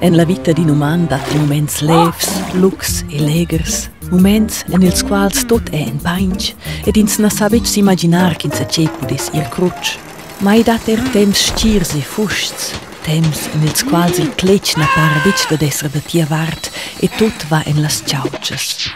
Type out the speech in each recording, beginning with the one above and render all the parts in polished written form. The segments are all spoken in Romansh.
En la vita d'in uman datti muments levs, lucs e leghers, muments en ils quals tut è en paintg ed ins na sa betg s'imaginar ch'insatge pudess ir crutsch. Ma i dat er temps stgirs e fusts, temps en ils quals il cletg na para betg dad esser da tia vart e tut va en las chautschas.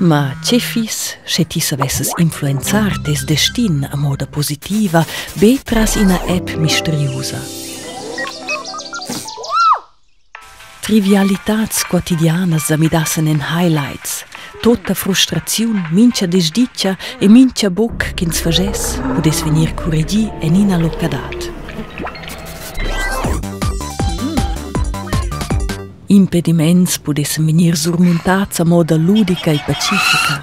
Ma tge fiss, sche ti savessas influenzar tes destin a moda positiva be tras ina app misteriusa? Trivialitads quotidianas sa midassan en highlights. Tutta frustraziun, mincha desditga e mincha buc ch'ins fagess pudess vegnir curregì en ina loccadad. Impediments pudessan vegnir surmuntads a moda ludica e pacifica.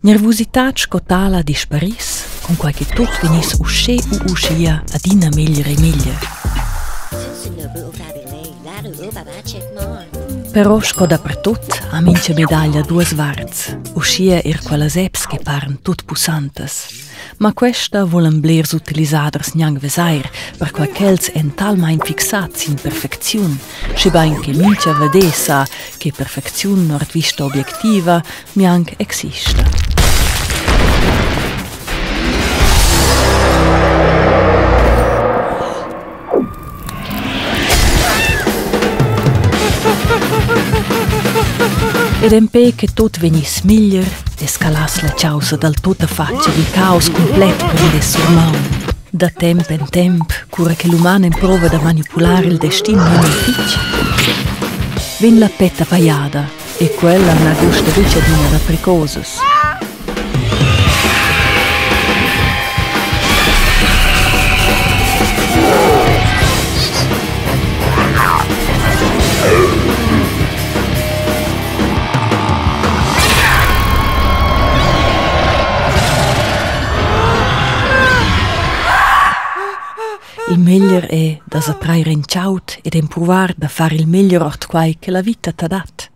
Nervusitad sco tala dispariss, cunquai che tut vegniss uschè u uschia adina meglier e meglier. Però sco dapertut ha mincha medaglia duas varts, uschia er quellas apps che paran tut pussantas. Ma questa volan blers utilisaders gnanc vesair, perquai ch'els èn talmain fixads sin perfecziun, schebain che mincha vadè sa che perfecziun ord vista objectiva gnanc exista. Ed empè che tut vegniss meglier, escalass la chaussa dal tuttafatg ed il caos cumplet prendess surmaun. Da temp en temp, cura che l'uman emprova da manipular il destin memia fitg, vegn la petta pajada e quella na gusta buc adina da precosas. Il meglier è da sa trair en chaud ed empruvar da far il meglier ord quai che la vita ta dat.